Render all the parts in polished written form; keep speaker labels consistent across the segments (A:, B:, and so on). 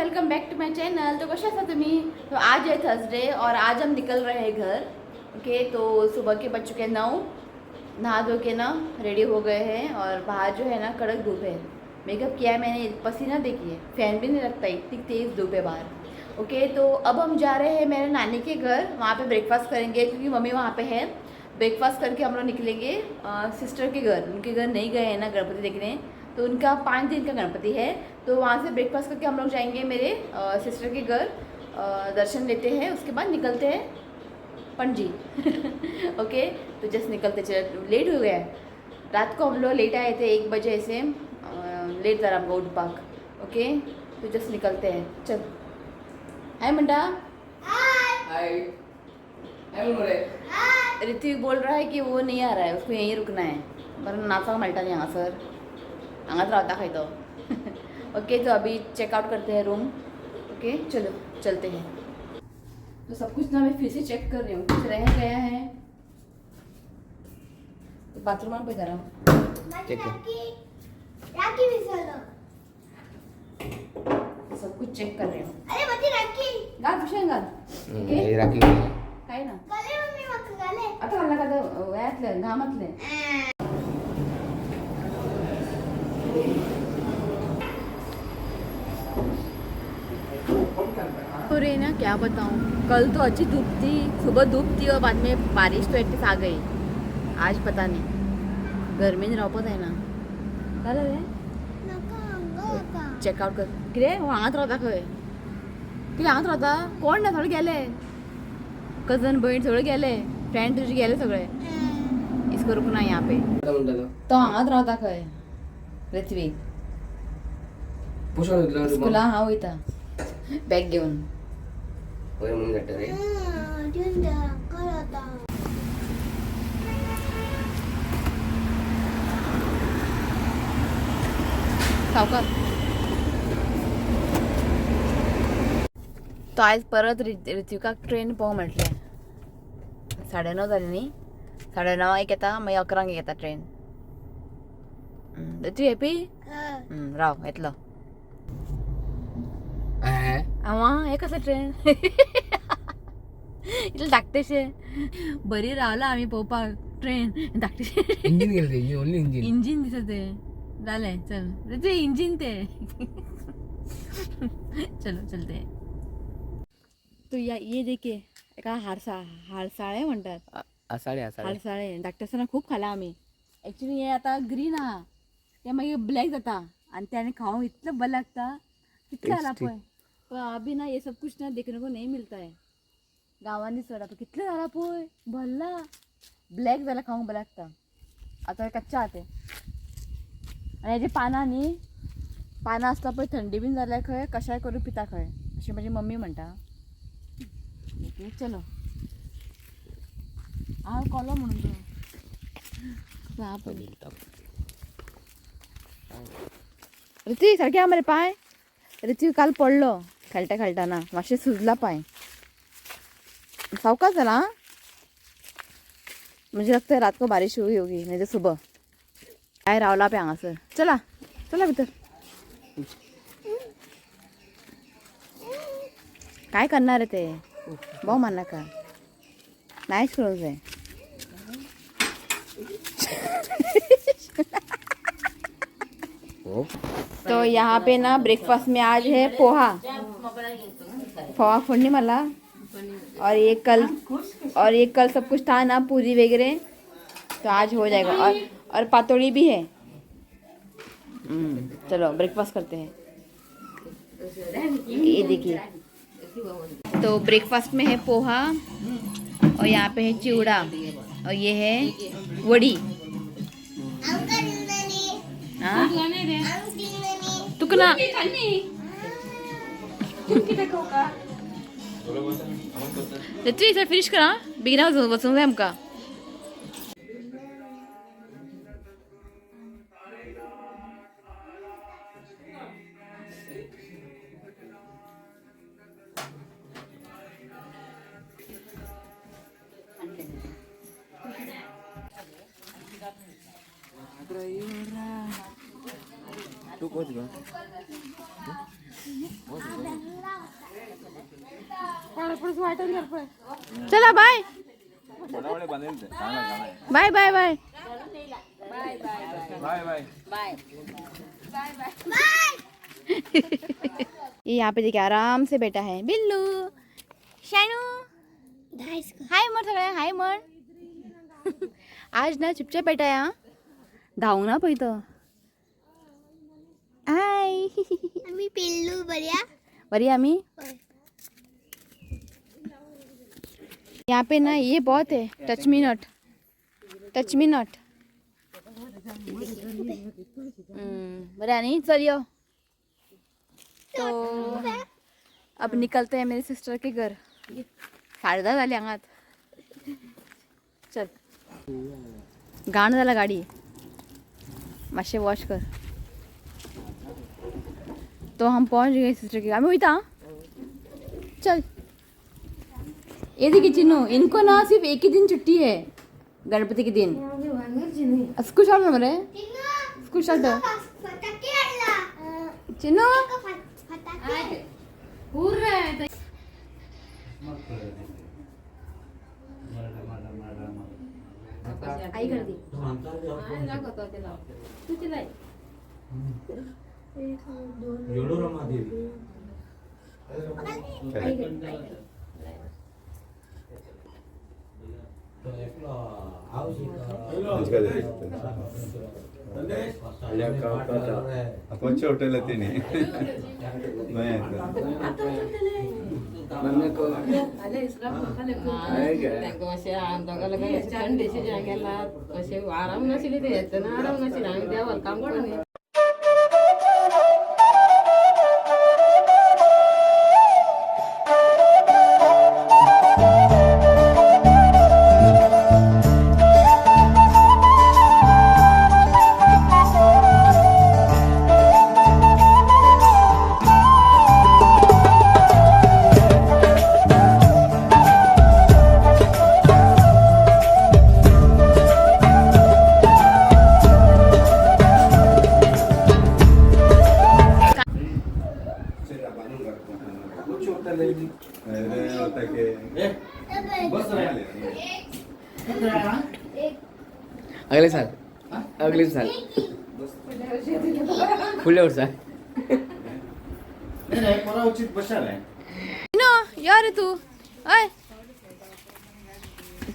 A: Welcome back to my channel. तो कशा आसा तुम्ही? तो आज है थर्सडे और आज हम निकल रहे हैं घर। ओके, तो सुबह के बज चुके हैं 9। नहा धो के ना रेडी हो गए हैं और बाहर जो है ना कड़क धूप है। मेकअप किया है मैंने, पसीना देखिए, फैन भी नहीं लगता, इतनी तेज़ धूप है बाहर। ओके, तो अब हम जा रहे हैं मेरे नानी के घर, वहाँ पे ब्रेकफास्ट करेंगे क्योंकि मम्मी वहाँ पे है। ब्रेकफास्ट करके हम लोग निकलेंगे सिस्टर के घर। उनके घर नहीं गए हैं ना गणपति देखने, तो उनका 5 दिन का गणपति है, तो वहाँ से ब्रेकफास्ट करके हम लोग जाएंगे मेरे सिस्टर के घर, दर्शन लेते हैं, उसके बाद निकलते हैं पणजी। ओके, तो जस्ट निकलते चले, लेट हो गया है। रात को हम लोग लेट आए थे 1 बजे ऐसे, लेट जरा हमको उठपाक। ओके, तो जस्ट निकलते हैं, चल। हाय मंडा।
B: हाय हाय बोल रे।
A: ऋत्विक बोल रहा है कि वो नहीं आ रहा है, उसको यहीं रुकना है। बरं नाचाक मेळटा न्ही हांगासर, हांगाच रावता खंय तो। ओके, तो अभी चेकआउट करते हैं रूम। ओके, चलो चलते हैं। तो सब कुछ ना मैं फिर से चेक कर रही हूँ, कुछ रह गया है तो बाथरूम में जा रहा हूँ।
B: चेक कर।
C: राखी विसरलो।
A: सब कुछ चेक कर रही हूँ।
C: अरे मती राखी।
A: घाल पिशें घाल। ओके?
B: हे राखी।
A: काय ना
C: घाले मम्मी म्हाका घाले।
A: आता घाल नाका, आतां येतलें घामातलें। अरे ना क्या बताऊँ, कल तो अच्छी धूप थी, सुबह धूप थी और बाद में बारिश तो एटलीस्ट आ गई। आज पता नहीं, गर्मी रावपाक जायना। जालें रे?
C: नाका हांगा वता।
A: चेकआउट कर। कितें हो हांगाच रावता खंय? कितें हांगाच रावता? कोण ना, सगळे गेले, कजन भयण सगळे गेले, फ्रेंड तुजे गेले सगळे। इसको रुकना यहाँ पे।
B: म्हणटा तो
A: तो हांगाच रावता खंय ऋत्विक?
B: पुशोन वयतलो।
A: स्कुला हांव वयता बॅग घेवन।
B: वयर म्हणून धाडटा रे।
C: दिवन हांगा रावता।
A: सावकार। तो आयज परत ऋत्विकाक ट्रेन पळोवंक मेळटलें। 9:30 जाली न्ही, 9:30 एक येता, मागीर 11 एक येता ट्रेन। ऋत्विक हॅपी? राव येतलो। आवा हे कसलें ट्रेन इतलें धाकटेशें? बरी रावला आमी पळोवपाक ट्रेन धाकटेशें।
B: इंजिन गेले ते, ओन्ली इंजिन।
A: इंजिन दिसता ते। जालें, चल ऋत्विक, इंजिन ते। चलो चलते हैं। तो या ये देखिए, एका हारसा हारसाळे म्हणटात।
B: आसाळे आसाळे।
A: हारसाळे धाकटे आसतना खूब खाला आमी। एक्चुली हे आतां ग्रीन आहा, ते मागीर ब्लॅक जाता आनी ते आनी खावंक इतलें बरें लागता, कितलें जाला
B: Tasty.
A: पळय। पण अभी ना ये सब कुछ ना देखने को नहीं मिलता है गांवांनी चड। आतां कितलें जाला पळय, भरला ब्लॅक जाल्यार खावंक बरें लागता। आतां कच्चा आहा तें। आनी हेजी पानां न्ही, पानां आसता पळय, थंडी बीन जाल्यार खंय कशाय करून पिता खंय, अशें म्हजी मम्मी म्हणटा। ओके चलो। हांव कोलो म्हणून तो आहा पळय। ऋत्विक सारकें आहा मरे पांय? ऋत्विक काल पडलो खेळटा खेळटाना, मातशें सुजला पांय। सावकाश जाला हाँ? मुझे लगता है रात को बारिश हुई होगी, नहीं तो सुबह। काय रावला पे हांगासर। चला चला भितर। काय करणार आहे ते? भाऊ मान नाका, नाहीच करूंक जाय। तो यहाँ पे ना ब्रेकफास्ट में आज है पोहा, पोहा फोडणी मला, और ये कल, और ये कल सब कुछ था ना पूरी वगैरह, तो आज हो जाएगा। और पातोड़ी भी है। चलो ब्रेकफास्ट करते हैं। ये देखिए, तो ब्रेकफास्ट में है पोहा और यहाँ पे है चिवड़ा और ये है वड़ी।
C: आमकां दिवना न्ही।
A: हाँ?
C: आमकां दिवना न्ही।
A: तुका ना ऋत्विक सर फिनिश करा, बेगीन वचूंक जाय आमकां।
B: तू कोच गो?
A: चला bye bye bye bye.
D: Bye bye.
A: ये यहाँ पे देखिए आराम से बैठा है बिल्लू। शानू हाय म्हण सगळ्यांक, हाय म्हण। आज ना चुपचाप बैठा है। हाँ, धावूंक ना पळय तो। हाय
C: आम्ही पिल्लू बऱ्या।
A: बरी आम्ही। यहाँ पे ना ये बहुत है touch me not, touch me not. बरं आणि चल यो। तो अब निकलते हैं मेरे सिस्टर के घर। 10:30 झाली हांगात। चल घाण झाला गाडी, मातशें वॉश कर। तो हम पहुंच गए सिस्टर के। आमी वयता, चल। ये देखिए चिन्नू, इनको ना सिर्फ एक ही दिन छुट्टी है, गणपति के दिन। स्कूल शॉट मरे, स्कूल शॉट
C: फटाके आणला
A: चिन्नू।
C: फटाके
A: आई कर दी।
D: कोणच्या हॉटेल तिने
E: आराम नाशिल्ले ते येतना आराम नाशिल्ले आमी देवाक काम करून।
B: अगले साल, अगले साल, फुडल्या वर्सा।
A: चिन्नू यो रे तू। अय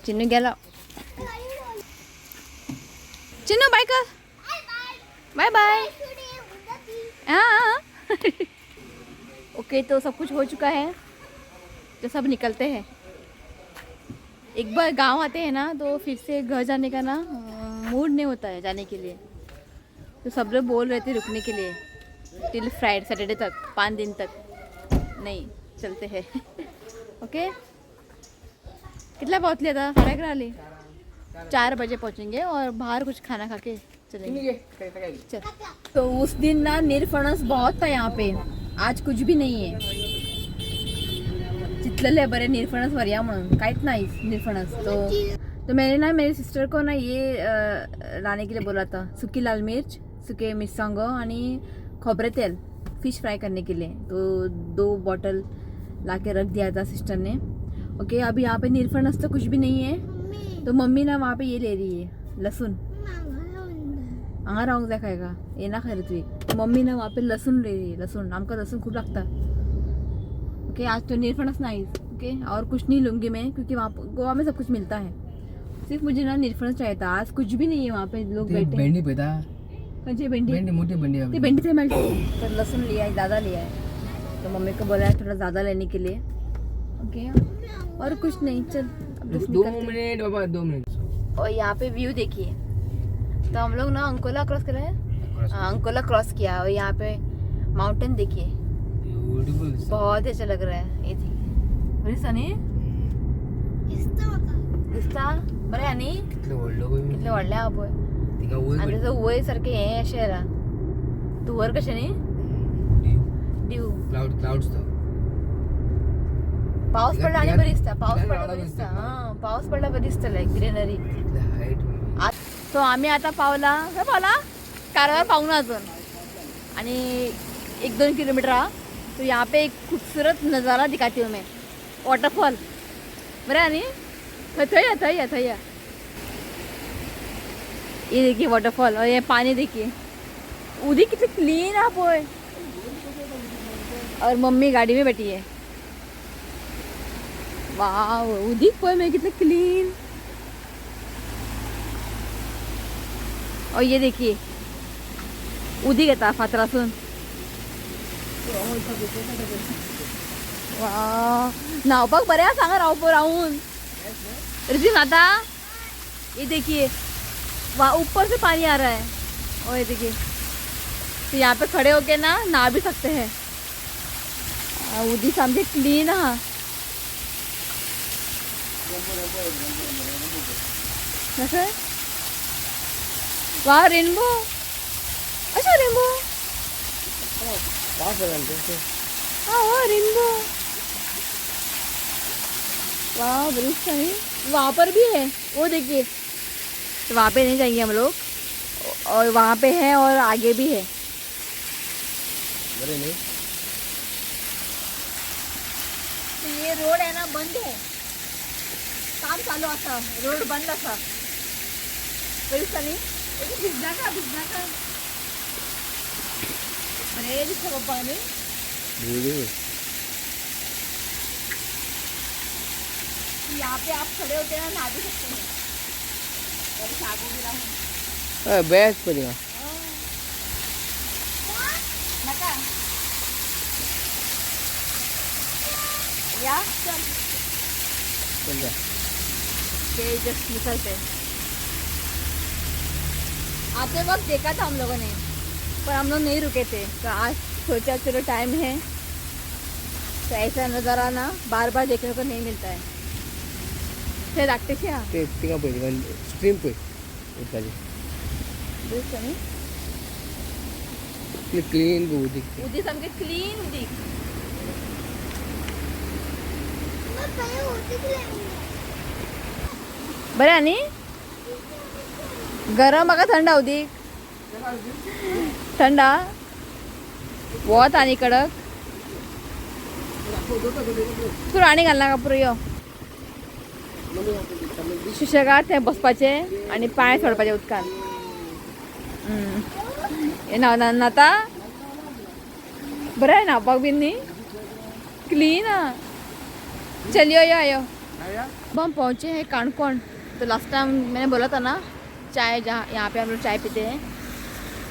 A: चिन्नू गेलो। चिन्नू बाय कर, बाय बाय। हाँ ओके, तो सब कुछ हो चुका है, तो सब निकलते हैं। एक बार गांव आते हैं ना तो फिर से घर जाने का ना मूड नहीं होता है जाने के लिए। तो सब लोग बोल रहे थे रुकने के लिए टिल फ्राइडे सैटरडे तक, 5 दिन तक। नहीं चलते हैं। ओके, कितना पहुँच लिया था? 11:30 आली, 4 बजे पहुँचेंगे और बाहर कुछ खाना खा के चलेंगे। चल। तो उस दिन ना निरफणस बहुत था यहाँ पे, आज कुछ भी नहीं है। चितलेले बरे निरफणस वरया म्हणून काहीच नाही निरफणस। तो मैंने ना मेरी सिस्टर को ना ये लाने के लिए बोला था, सुकी लाल मिर्च, सुके मिरसांगो आणि खोबरे तेल फिश फ्राई करने के लिए। तो 2 बॉटल ला के रख दिया था सिस्टर ने। ओके, अभी यहाँ पे निरफणस तो कुछ भी नहीं है। तो मम्मी ना वहाँ पे ये ले रही है लहसुन। हांगा रावंक जाय खायका ये ना खाय रे तुवें। मम्मी ना वहाँ पे लहसुन ले रही है, लहसुन आमकां लहसुन खूब लागता। ओके, आज तो निरफणस नहीं। ओके, और कुछ नहीं लूँगी मैं क्योंकि वहाँ गोवा में सब कुछ मिलता है। सिर्फ मुझे ना निरफणस चाहिए था, आज कुछ भी नहीं है वहाँ पे। लोग बैठे
B: भेंडी पळयता,
A: खंयची भेंडी?
B: भेंडी मोठी भेंडी।
A: ते भेंडी से मिलती। तो लहसुन लिया है, ज़्यादा लिया है, तो मम्मी को बोला है थोड़ा ज़्यादा लेने के लिए। ओके, और कुछ नहीं। चल अब बस
B: 2
A: निकलते हैं।
B: मिनट बाबा, 2 मिनट।
A: और यहाँ पे व्यू देखिए। तो हम लोग ना अंकोला क्रॉस कर रहे हैं। हाँ, अंकोला क्रॉस किया और यहाँ पे माउंटेन देखिए,
B: ब्युटिफुल,
A: बहुत अच्छा लग रहा है। ये देखिए बरे सनी दिसता बरें आनी
B: कितलो व्हडलो पळय।
A: कितलें व्हडलें आहा पळय।
B: तिका वयर
A: आनी तेजो वयर सारकें हें अशें येला धुंवर कशें न्ही, ड्यू
B: क्लाउड, क्लाउड्स तो
A: पावस पडला आनी बरें दिसता, पावस
B: तिका
A: पडला
B: रावला
A: बरें दिसता।
B: दिसता.
A: हां, पावस पडला बरें दिसतलें ग्रिनरी।
B: कितले हायट।
A: सो आमी आतां पावला, खंय पावला? कारवार पावूंक ना अजून, आनी 1-2 किलोमिटर आहा। तो यहाँ पे एक खूबसूरत नज़ारा दिखाती हूँ मैं, वॉटरफॉल। बरं न्ही, थंय थंय या, थंय या, थंय या। ये देखिए वॉटरफॉल और ये पानी देखिए, उदी कितनी क्लीन है पळय। और मम्मी गाड़ी में बैठी है। वाह, उदीक पळय मैं कितने क्लीन। और ये देखिए उदीक येता फातरासून। वा, न्हावपाक बरें आसा हांगा रावप रावून। ऋषी न्हाता। ये देखिए वहाँ ऊपर से पानी आ रहा है। और ये देखिए, तो यहाँ पे खड़े होके ना नहा भी सकते हैं। उदी सामके क्लीन आहा। कशें? वा रेनबो, अच्छा रेनबो, हाँ हो रेनबो। वाह बड़ी न्ही, वहाँ पर भी है वो देखिए। तो वहाँ पे नहीं जाएंगे हम लोग, और वहाँ पे है और आगे भी है।
B: बरें न्ही।
A: तो ये रोड है ना बंद है, काम चालू आसा, रोड बंद आसा। बरें दिसता न्ही, भिजनाका भिजनाका, बरें दिसता पप्पा न्ही। यहाँ पे आप खड़े होके ना नहा भी सकते हैं।
B: हय बेस्ट पळय थिंगा।
A: नाका या, चल
B: चल जा।
A: के जस्ट निकलते आते वक्त देखा था हम लोगों ने, पर हम लोग नहीं रुके थे। तो आज सोचा चलो टाइम है, तो ऐसा नज़ारा ना बार बार देखने को नहीं मिलता है। थंय धाकटेशी आहा
B: ते थिंगा पळय स्ट्रीम पळय उदकाची,
A: दिसता न्ही,
B: कितली क्लीन गो उदीक।
A: उदीक सामकें क्लीन उदीक। बरें न्ही, गरम म्हाका थंड उदीक, थंड वत आनी कडक। तूं आनी घालनाका पुरो, यो सुशेगाद थंय बसपाचें आनी पांय सोडपाचे उदकान। हे न्हाता बरें न्हावपाक बीन न्ही, क्लीन आहा। चलियो यो यो। अब हम पहुँचे हैं काणकोण। तो लास्ट टाइम मैंने बोला था ना चाय, जहाँ यहाँ पे हम लोग चाय पीते हैं,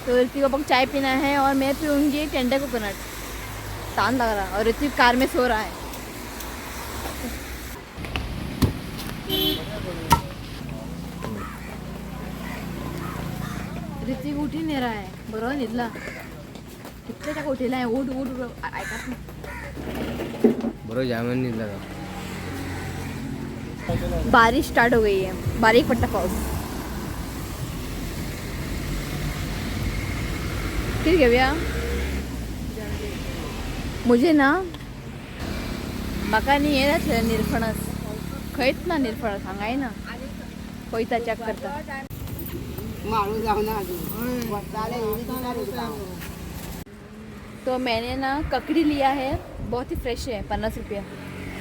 A: तो ऋतिक को चाय पीना है और मैं पीऊँगी टेंडर कोकोनट। तान लग रहा, और ऋतिक कार में सो रहा है। ऋतिक उठ ही नहीं रहा है, बरोबर न्हिदला, कितले ताका उठयला हांवें, उठ उठ आयकत ना।
B: बरो जामान न्हिदला।
A: बारिश स्टार्ट हो गई है, बारीक पडटा पाऊस। कितें घेवया? मुझे ना म्हाका न्ही हें जातलें निरफणस, खंयच ना निरफणस, हांगाय ना। पळयता चॅक करता। तो मैंने ना ककड़ी लिया है, बहुत ही फ्रेश है, 50 रुपया।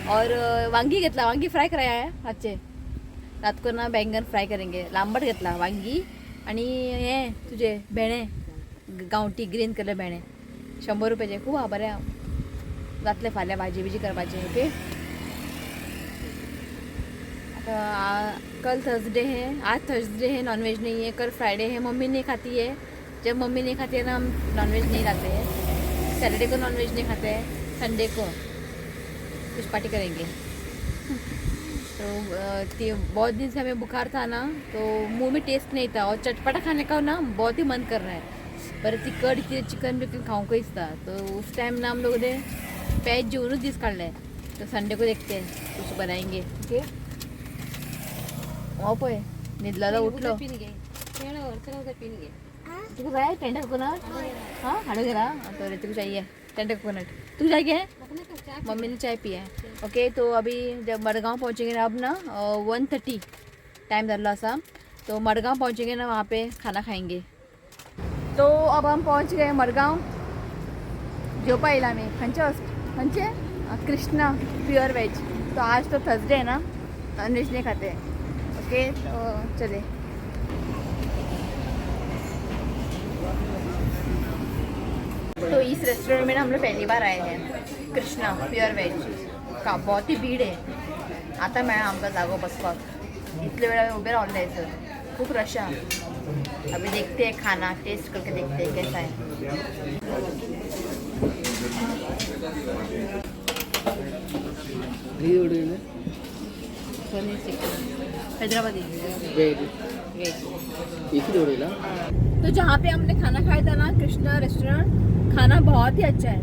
A: और वांगी घेतला, वांगी फ्राय कराया है अच्छे। रात को ना बैंगन फ्राय करेंगे। लांबट घेतला वांगी आणि हे तुझे भेणे, गांवठी ग्रीन कलर भेणे, 100 रुपयाचे, खूप आहा, बरें आहा। जातले फाल्यां भाजी बिजी करपाची। ओके, आता कल थर्सडे है, आज थर्सडे है, नॉनवेज नहीं है। कल फ्राइडे है, मम्मी नहीं खाती है। जब मम्मी नहीं खाती है ना, हम नॉनवेज नहीं लाते हैं। सैटरडे को नॉनवेज नहीं खाते हैं, संडे को कुछ पार्टी करेंगे। तो बहुत दिन से हमें बुखार था ना, तो मुंह में टेस्ट नहीं था और चटपटा खाने का ना बहुत ही मन कर रहा है। पर तिखट कितें चिकन बिकन खावंक दिसता। तो उस टाइम ना हम लोगों ने पेज जेवणूच दीस काडले। तो संडे को देखते हैं कुछ बनाएंगे। ओके, हो पळय न्हिदलेलो उठलो। तुका जाय टेंडर कोकोनट? हाँ हाडूं गेला। तो ऋतिक चाहिए टेंडर कोकोनट। तू जाए? मम्मी ने चाय पिया है। ओके, तो अभी जब मडगांव पहुँचेंगे ना, अब ना 1:30 टाइम जाल्लो आसा, तो मडगांव पहुँचेंगे ना, वहाँ पे खाना खाएंगे। तो अब हम पहुँच गए मडगांव। जेवपा येयला आमी. खंयचे खंयचे? Krishna pure veg. तो आज तो थर्सडे है ना, नॉन वेज नहीं खाते. ओके तो चले. तो इस रेस्टोरेंट में ना हम लोग पहली बार आए हैं, कृष्णा प्युअर वेज का. बहुत ही भीड आहे. आता मेळ्ळा आमकां जागो बसपाक. इतले वेळ उबे रावले थंयसर, खूप रश आहा. अभी देखते हैं, खाना टेस्ट करके देखते हैं कैसा है. Paneer chicken Hyderabadi.
B: Veg.
A: Veg.
B: एक जोडीला.
A: तो जहाँ पे हमने खाना खाया था ना, कृष्णा रेस्टोरेंट, खाना बहुत ही अच्छा है.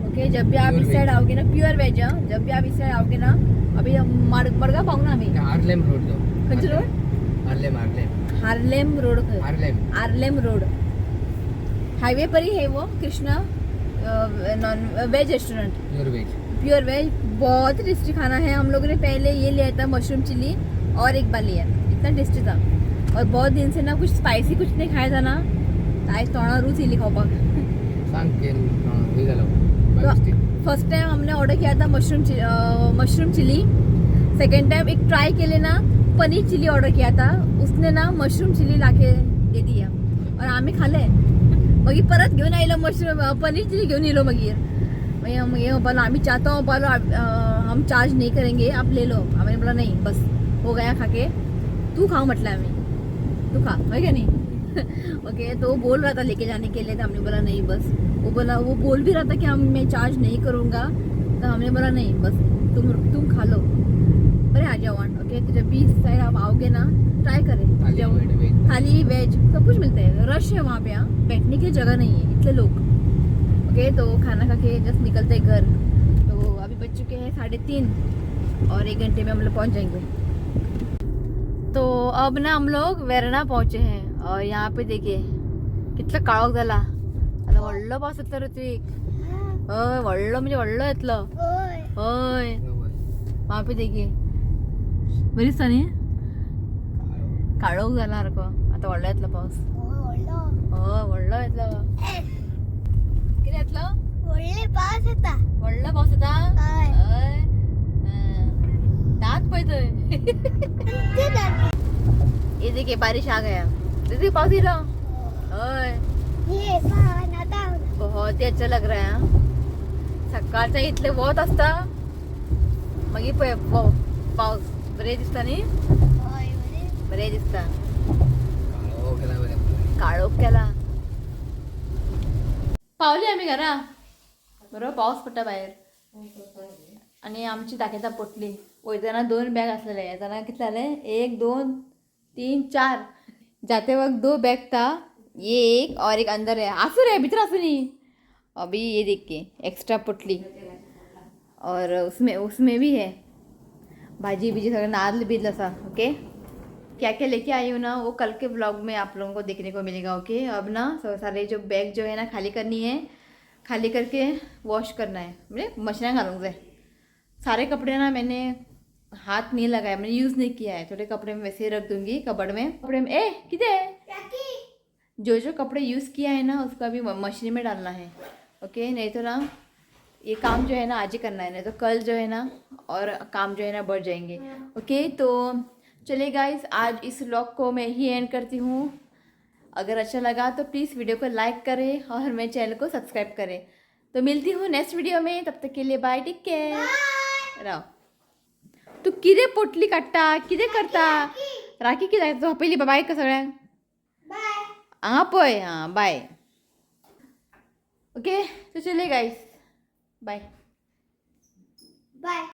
A: ओके, जब भी आप
B: Pure
A: इस साइड
B: veg.
A: आओगे ना, प्योर वेज है. जब भी आप इस साइड आओगे ना, अभी मडगांव पावना आम्ही.
B: हार्लेम रोड तो.
A: खंयचो road?
B: Harlem, Harlem.
A: Harlem road.
B: Harlem.
A: Arlem road highway पर ही है वो Krishna non veg restaurant.
B: Pure veg.
A: Pure veg, बहुत ही टेस्टी खाना है. हम लोगों ने पहले ये लिया था मशरूम चिली और एक बार लिया, इतना टेस्टी था. और बहुत दिन से ना कुछ स्पाइसी कुछ नहीं खाया था ना, तो आज तोंडा रूच येयली खावपाक.
B: सांग के हे झालं बाय मिस्टेक.
A: फर्स्ट टाइम हमने ऑर्डर किया था मशरूम चिली. सेकेंड टाइम एक ट्राई के लिए ना पनीर चिली ऑर्डर किया था. उसने ना मशरूम चिली लाके दे दिया और आम्ही खाले. मागीर परत घेऊन आयलो मशरूम पनीर चिली घेऊन येयलो. मागीर मागीर मागीर म्हणपालो आम्ही चाहता हूँ, बोलो हम चार्ज नहीं करेंगे, आप ले लो. आम्ही बोला नहीं, बस हो गया खाके. तू खाओ म्हटलं आम्ही, तू खा है क्या नहीं. ओके, तो वो बोल रहा था लेके जाने के लिए, तो हमने बोला नहीं बस. वो बोला, वो बोल भी रहा था कि हम मैं चार्ज नहीं करूँगा, तो हमने बोला नहीं बस, तुम तुम खा लो. अरे आ जाओ. ओके, तो जब भी इस साइड आप आओगे ना, ट्राई करें.
B: थाली.
A: जब
B: वेज.
A: थाली वेज सब कुछ मिलता है. रश है वहाँ पे, हाँ, बैठने की जगह नहीं है, इतने लोग. ओके, तो खाना खा के जस्ट निकलते हैं घर. तो अभी बज चुके हैं 3:30 और 1 घंटे में हम लोग पहुँच जाएंगे. तो अब ना हम लोग वेरना पहुँचे हैं और यहाँ पे देखिए कितलो काळोख झाला. आता व्हडलो पावस येतलो ऋत्विक. हय, व्हडलो म्हणजे व्हडलो येतलो.
C: होय.
A: हय, वहाँ पे देखिए, बरी दिसता न्ही. काळोख जाला सारको. आता व्हडलो येतलो पावस.
C: व्हडलो.
A: हय, व्हडलो येतलो. कितें येतलो?
C: व्हडले पावस येता.
A: व्हडलो पावस येता.
C: हय.
A: हय. दांत पळय थंय.
C: ते दांत.
A: ये देखिए, बारिश आ गया. दीदी, पावस येयलो. हय.
C: ये पावन आता.
A: बहुत ही अच्छा लग रहा है. हाँ. सकाळच्या इतले वत आसता, मागीर पळय पावस बरें दिसता न्ही.
C: होय, बरे.
A: बरें दिसता.
B: काळोख केला बरें.
A: काळोख केला. पावली आमी घरा. बरोबर पावस पडटा भायर आणि आमची दाखयता पोटली. वयतना दोन बॅग आसलेले, येतना कितले जाले? एक, दोन, तीन, चार. जाते वक्त दो बैग था, ये एक और एक अंदर है. आसू रे, भितर आसू न्ही. अभी ये देखिए, एक्स्ट्रा पोटली और उसमें उसमें भी है भाजी बीजी सगळं, नाल्ल बिल्ल आसा. ओके, क्या क्या लेके आई हूँ ना, वो कल के व्लॉग में आप लोगों को देखने को मिलेगा. ओके, अब ना सारे जो बैग जो है ना खाली करनी है, खाली करके वॉश करना है, म्हणजे मशीनात घालूंक जाय. सारे कपड़े ना मैंने हाथ नहीं लगाया, मैंने यूज़ नहीं किया है. थोड़े कपड़े मैं वैसे ही रख दूंगी कबर्ड में. कपड़े में ए किधर है?
C: राखी.
A: जो जो कपड़े यूज़ किया है ना, उसको अभी मशीन में डालना है. ओके, नहीं तो ना ये काम जो है ना आज ही करना है, नहीं तो कल जो है ना और काम जो है ना बढ़ जाएंगे. ओके, तो चलिए गाइस, आज इस व्लॉग को मैं ही एंड करती हूँ. अगर अच्छा लगा तो प्लीज़ वीडियो को लाइक करें और मेरे चैनल को सब्सक्राइब करें. तो मिलती हूँ नेक्स्ट वीडियो में, तब तक के लिए बाय, टेक केअर. राव, तू कितें पोटली काडटा, कितें करता? राखी कित्याक तूं पयली बाय कर सगळ्यांक.
C: बाय.
A: हांगा पळय. हां, बाय. ओके, तो चलिए गाइस, बाय.
C: बाय.